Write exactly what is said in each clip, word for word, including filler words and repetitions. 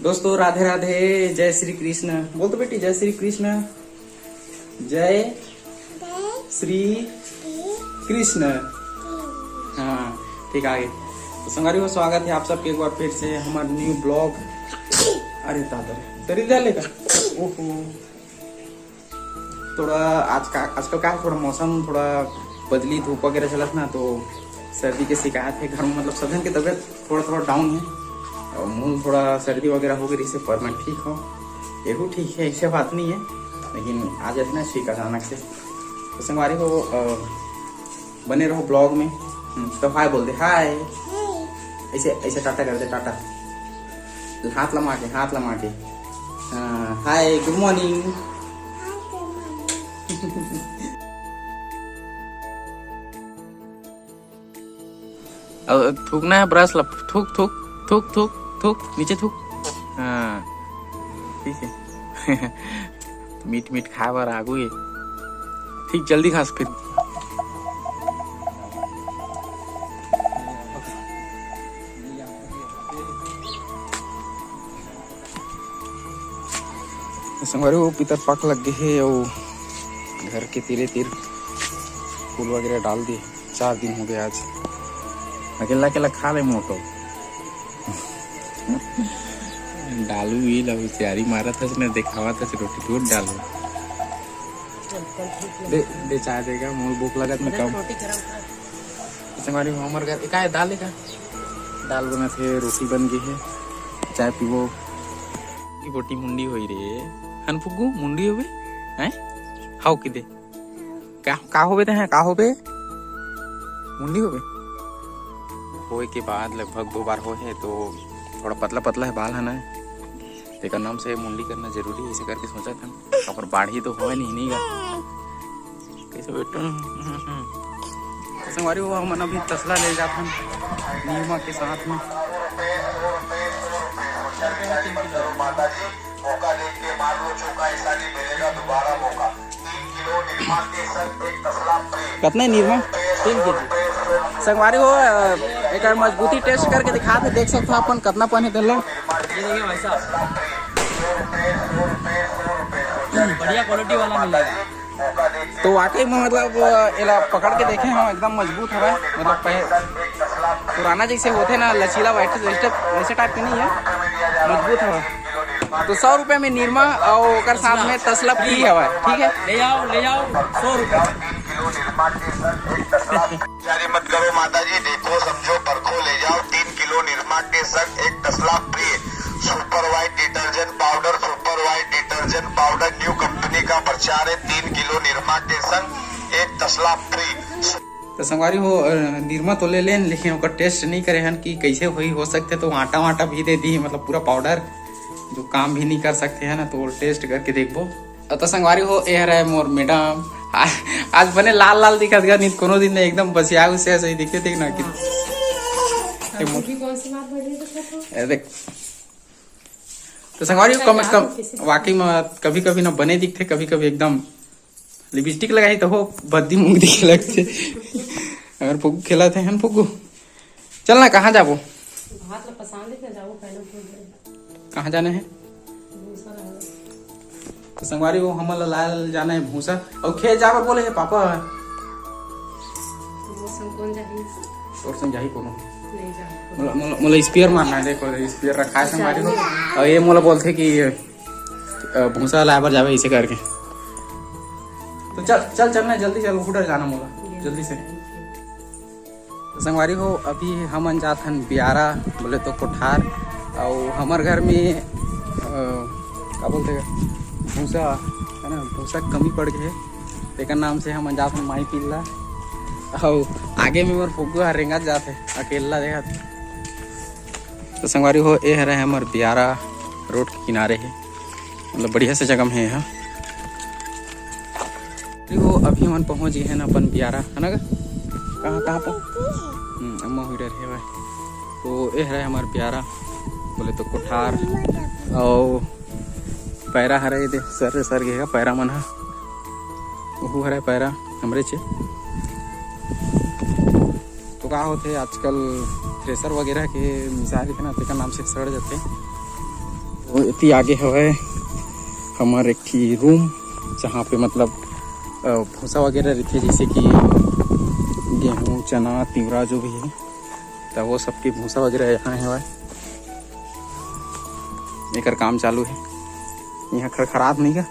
दोस्तों, राधे राधे, जय श्री कृष्ण। बोल तो बेटी, जय श्री कृष्ण, जय श्री कृष्ण। हाँ, ठीक आ गए। तो संगवारी हो, स्वागत है आप सबके एक बार फिर से हमारे न्यू ब्लॉग। अरे दादा रे, शरीर जा लेगा। ओहो, थोड़ा आज का, आजकल का थोड़ा मौसम थोड़ा बदली, धूप वगैरह चलत ना, तो सर्दी के शिकायत है घर में। मतलब, सब जन के तबीयत थोड़ा थोड़ा डाउन है और मुँह थोड़ा सर्दी वगैरह हो गई, इससे पर मैं ठीक हूँ। एहू ठीक है, ऐसे बात नहीं है, लेकिन आज इतना ठीक अचानक से। तो संगवारी हो, अ, बने रहो ब्लॉग में। हम्म, तो हाय बोल दे, हाय। ऐसे, ऐसे टाटा कर दे, टाटा। हाथ लमा के, हाथ लमा के। हाँ, हाय, गुड मॉर्निंग। अब थूकना है ब्रश ला, थूक, थूक, थूक, थूक, थूक, नीचे थूक। हाँ, ठीक है। मीठ मीठ खाए बर आगू ये। ठीक, जल्दी खास फिर। संगवारी हो, पितर पाक लग गए हे, अउ घर के तीरे तीर फूल वगैरह डाल दिए। चार दिन हो गए आज। अकेला अकेला खा ले मोटो। डालू ही ला होशियारी मारत हस ने, देखावत हस रोटी टूट डालू। दे, दे चाय देगा, मोर भूख लगत में कम। संगवारी हो, हमर घर एकाय दाल एका, दाल बनत हे, रोटी बन गई है, चाय पीबो। की बोटी मुंडी होई रे, हन फुग्गू मुंडी होबे, हैं? हाउ की दे। का, का होबे ते हैं, का होबे? मुंडी होबे? होए के बाद लगभग दो बार होए हे, तो थोड़ा पतला पतला है बाल है ना, तेकर नाम से मुंडी करना जरूरी है, ऐसे करके सोचा था। ओकर बाढ़ी तो होए नहीं, नहीं गा। कैसे बेटा? तो संगवारी हो, हमन अभी तसला ले जात हन निरमा के साथ में। कतना है निरमा? तीन केजी। संगवारी हो, अ, एकर मजबूती टेस्ट करके दिखात हे, देख सकत हो अपन कतना पन हे तेला। ये देखिए भाई साहब, बढ़िया क्वालिटी वाला मिलेगा। तो वाकई में, मतलब, एला पकड़ के देखे हम, एकदम मजबूत हवय। मतलब, पह-, पुराना जैसे होथे ना, लचीला, वैसे, वैसे टाइप के नहीं है, मजबूत हवय। तो सौ रुपया में निरमा और ओकर साथ में तसला फ्री हवय, ठीक है? ले जाओ, ले जाओ, सौ रुपया। जारी मत करो माता जी, देखो, समझो, परखो, ले जाओ, तीन किलो निरमा के संग एक तसला free. Super white detergent powder, super white detergent powder, new company का प्रचार है, तीन किलो निरमा के संग एक तसला फ्री। तो संगवारी हो, अ, निरमा तो ले लेन, लेकिन ओकर टेस्ट नहीं करे हन कि कैसे होई। हो सकथे तो आटा वाटा भी दे दी, मतलब, पूरा पाउडर, जो काम भी नहीं कर सकते हैं ना, तो टेस्ट करके देखबो। तो संगवारी हो, ए हरे मोर मैडम। आ-, आज बने लाल लाल दिखत गा, नहीं कोनो दिन एकदम बसिया उसिया सही दिखते थे ना कि। हाँ। ए मोर, अभी कौन सी बात बढ़ रही है, तो ए देख। तो संगवारी हो, कम, कम, वाकई में कभी कभी ना बने दिखते, कभी कभी एकदम लिपस्टिक लगाही तो हो बद्दी मुंह दिखे लगते। अगर फुग्गू खेला थे हम फुग्गू। चल ना, कहाँ जाबो? भात ला पसंद है, जाओ पहले फूल दे। कहाँ जाना है? भूसा लाओ। तो संगवारी हो, हमन ला लाल जाना है भूसा। और खेत जाबर बोले है पापा। तो वो संग कौन जाही? तोर संग जाही कोनो? नहीं जाही। मोला, मोला, मोला स्पेयर मारना है, देखो, स्पेयर रखा है संगवारी हो। और ये मोला बोलथे कि, अ, भूसा लाए बर जाबे, इसे करके। तो चल, चल, चलना है, जल्दी चल, उठ जाना मोला, जल्दी से। तो संगवारी हो, अभी हमन जात हन बियारा, बोले तो कोठार, अउ हमर घर में, अ, का बोलते हैं, भूसा है ना, भूसा कमी पड़ गए, तेकर नाम से हमन जात हन माई पिल्ला। अउ आगे में मोर फुग्गू ह रेंगत जात है, अकेला देखत। तो संगवारी हो, ए हरे हमर बियारा रोड के किनारे है। मतलब बढ़िया से जगह में हे एहा। देखो, अभी हमन पहुंच गए हैं ना अपन बियारा, है ना गा? कहाँ, कहाँ पर? हम्म, अम्मा हुई डर है भाई। तो ए हरे हमार बियारा, बोले तो कोठार, और पैरा हरे दे, सर रे सर गए पैरा मन हा। ओहू हरे पैरा हमरे चे। तो का होथे, आजकल थ्रेसर वगैरह के मिसाय रहिथे ना, तेकर नाम से सड़ जाथे। वो एती आगे हवय हमर एक ठी रूम, जहाँ पे मतलब, अ, भूसा वगैरह रहिथे, जैसे कि गेहूँ, चना, तिवरा जो भी है, त वो सबके भूसा वगैरह यहाँ हवय। एकर काम चालू है। यहाँ खरखरात नहीं का?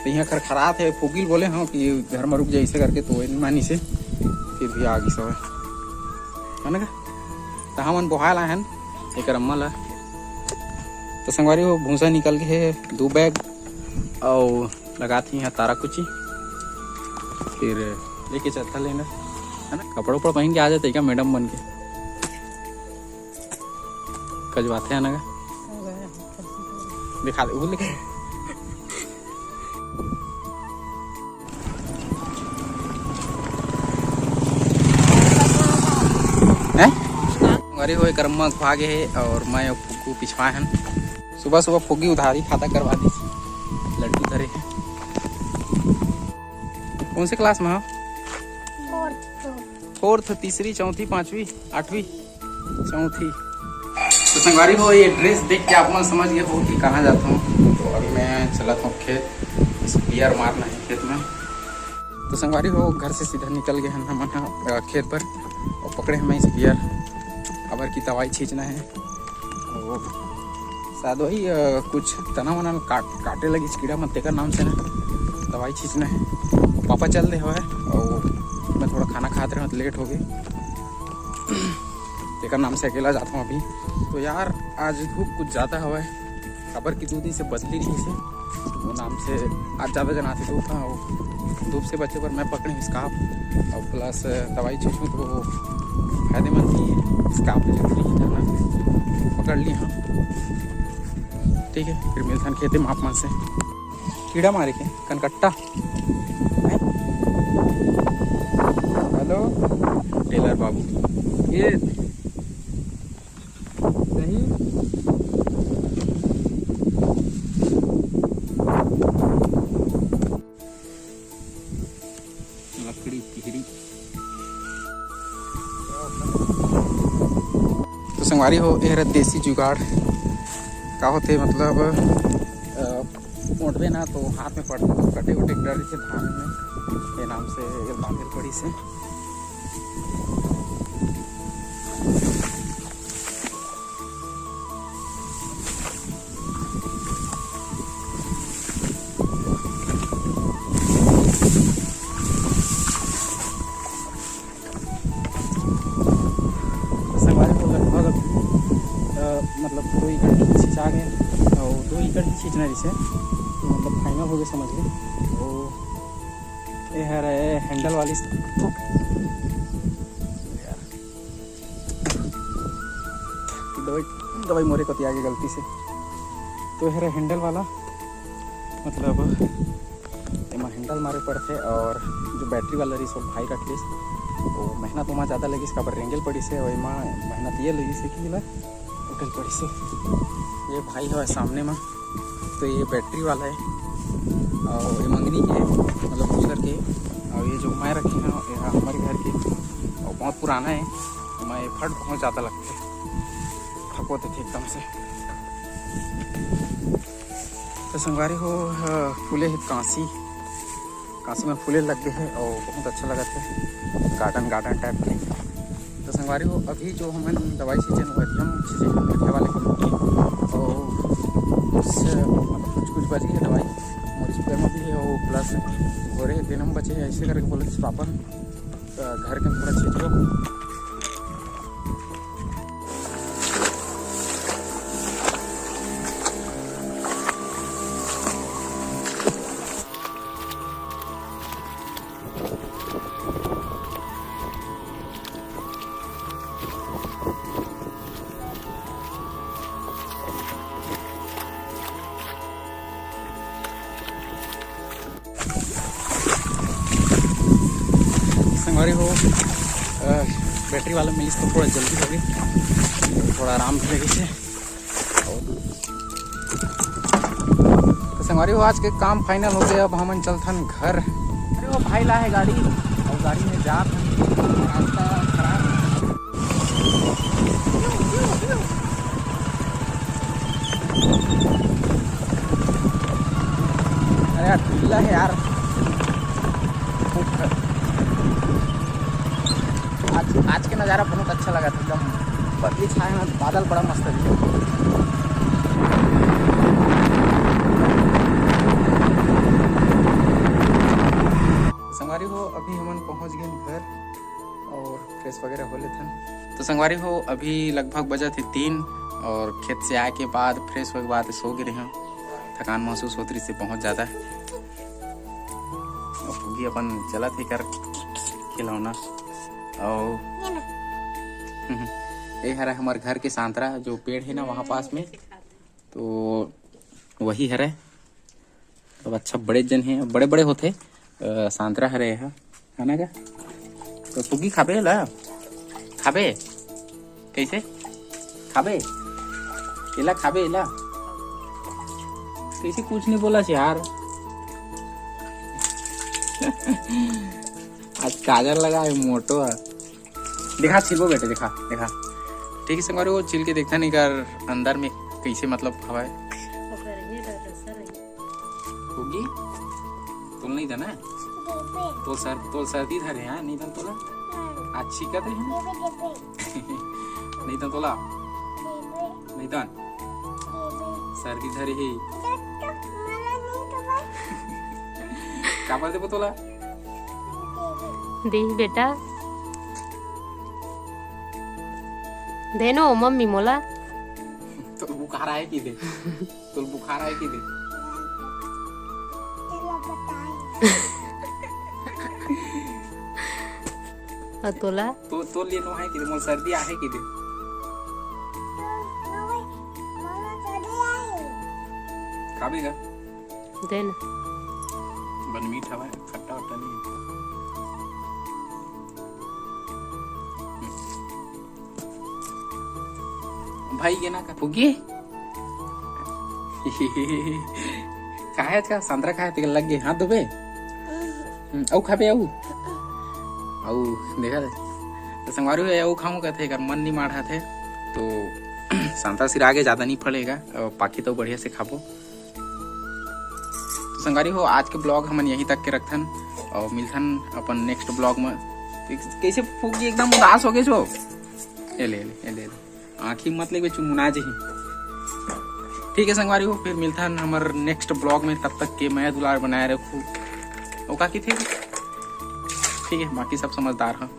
तो यहाँ खरखरात है, फुगिल बोले हम कि घर में रुक जाए, इसे करके तो नहीं मानी से, फिर भी आ गई सब, है ना का? तो हमन बोहाय ला हन एकर अम्मा ला। तो संगवारी हो, भूसा निकल के है दो बैग, और लगात ही यहाँ तारा कुची, फिर लेके चलता लेना, है ना? कपड़ा उपड़ा पहन के आ जाते क्या मैडम बन के? कजवाथे आना का? दिखा दे, वो लेके। हैं? संगवारी हो, एकर अम्मा खा गे हे और मैं अउ फुग्गू पिछवाए हन। सुबह सुबह फुग्गी उधारी खाता करवा दी, लड्डू धरे हे। कौन से क्लास में हो? फोर्थ। फोर्थ, तीसरी, चौथी, पाँचवीं, आठवीं, चौथी। तो संगवारी हो, ये ड्रेस देख के आप मन समझ गए हो कि कहाँ जाता हूँ। तो अभी मैं चला था खेत, स्पेयर मारना है खेत में। तो संगवारी हो, घर से सीधा निकल गए हैं हमन ह, अ, खेत पर, और पकड़े हैं मैं स्पेयर, अबर की दवाई छींचना है। और शायद वही, अ, कुछ तना वना काट, काटे लगी कीड़ा मन, तेकर नाम से ना दवाई छींचना है। पापा चल दे हवे और मैं थोड़ा खाना खात रहे, तो लेट हो गए। तेकर नाम से अकेला जाता हूँ अभी। तो यार, आज धूप कुछ ज़्यादा हवे, काबर कि दो दिन से बदली रही से, वो नाम से आज ज़्यादा जनाते धूप था। और धूप से बचे पर मैं पकड़े स्कार्फ और प्लस दवाई छींचूँ तो फायदेमंद भी है। स्कार्फ जरूरी है ना, पकड़ लिए हम। ठीक है, फिर मिलथन खेते में आप मन से। कीड़ा मारे के कनकट्टा। हैं? हेलो, टेलर बाबू, ये नहीं। लकड़ी, तिहरी। तो संगवारी हो, ये हर देसी जुगाड़ का होथे, मतलब, अ, ओंटबे ना तो हाथ में पड़, कटे उटे डर से धान में, ये नाम से ये बांधे पड़ी से। तो संगवारी हो, लगभग, अ, मतलब, दो एकड़ छींचा गए और दो एकड़ ही छींचना जैसे, तो मतलब final हो गए, समझ लो। तो ये है रहे handle वाली। दवाई, दवाई मोरे कति आगे गलती से। तो ये है handle वाला, मतलब एमा handle मारे पड़थे। और जो battery वाला रहिस, वो भाई रख लिस, तो मेहनत ओमा ज़्यादा लगिस, काबर रेंगेल पड़िस हे, और एमा मेहनत ये लगिस हे कि एला उठल पड़िस हे। ये भाई हवय सामने मा, तो ये battery वाला है, और ये मंगनी के, मतलब दूसर के, और ये जो मैं रखे हैं, ये हमारे घर के, और बहुत पुराना है, मैं फट बहुत ज़्यादा लगते, थको थे एकदम से। तो संगवारी हो, अ, फूले हे कांसी, कांसी में फूले लग गए हैं और बहुत अच्छा लगत है, garden, garden type के। तो संगवारी हो, अभी जो हमन दवाई छींचे, वो एकदम छींचे के मीठे वाले के लिए। और कुछ, मतलब, कुछ, कुछ बच गई है दवाई, मोर स्पेयर में भी है, वो प्लस घोरे के देना में बचे हैं, ऐसे करके बोले थे पापा। तो घर के थोड़ा छींच लो। संगवारी हो, अ, battery वाला मिलिस तो थोड़ा जल्दी हो गई, थोड़ा आराम भी लगिस हे। तो संगवारी हो, आज के काम final हो गया, अब हमन चलथन घर। अरे वो भाई ला है गाड़ी, और गाड़ी में जात हन, रास्ता खराब है। बादल बड़ा मस्त है। संगवारी हो, अभी हमन पहुंच गए घर और फ्रेश वगैरह हो लेथन। तो संगवारी हो, अभी लगभग बजत हे तीन और खेत से आए के बाद फ्रेश होए के बाद सो गे रहे। थकान महसूस होत रहिस हे बहुत ज्यादा। अब फुग्गी अपन चलत हे कर खिलौना। और ये हरा हमर घर के सांतरा, जो पेड़ है ना वहाँ पास में, तो वही हरे। अब अच्छा बड़े जन है, बड़े बड़े होथे। अ, सांतरा हरे है, है ना गा? तो फुग्गी खाबे ला? खाबे? कैसे खाबे? एला खाबे एला? कैसे कुछ नहीं बोला यार। आज काजर लगा है, मोटो है। दिखा छिलबो बेटे, दिखा, दिखा। ठीक है संगवारी, वो छिल के देखता नहीं कर अंदर में कैसे मतलब हवा है। फुग्गी, तोल नहीं देना है? तो सर, तोल सर्दी धरे हैं, नहीं दन तोला? आज छिकत रहे हैं? नहीं दन तोला? नहीं दन? सर्दी धरे ही। काबर देबो तोला? देख बेटा, देनो मम्मी मोला। तो बुखार आए की दे। तोल बुखार आए के दे। अउ तोला? तो, तोल ये नो है के दे, मोर सर्दी आहे के दे। खाबे गा? दे ना। बन मीठ हवा, खट्टा वट्टा नहीं है। भाई ये ना का फुग्गी। काहे का संतरा खाए ते लग गए हाथ धोबे। हम्म, अउ खाबे अउ। अउ देखा दे। तो संगवारी हो अउ खाऊं कहते कर मन नहीं माढ़ा थे। तो संतरा सिरा आगे ज्यादा नहीं फलेगा। और पाकी तो बढ़िया से खाबो। तो संगवारी हो, आज के ब्लॉग हमन यहीं तक के रखथन और मिलथन अपन नेक्स्ट ब्लॉग में। तो कैसे फुग्गी एकदम उदास हो गए छो। ए ले, ए ले, ए ले, ए ले। आँखी मत लेबे, चुनमुना जही। ठीक है संगवारी हो, फिर मिलथन हमर नेक्स्ट ब्लॉग में। तब तक के मया दुलार बनाए रखू। ओ का की थे? ठीक है, बाकी सब समझदार हैं।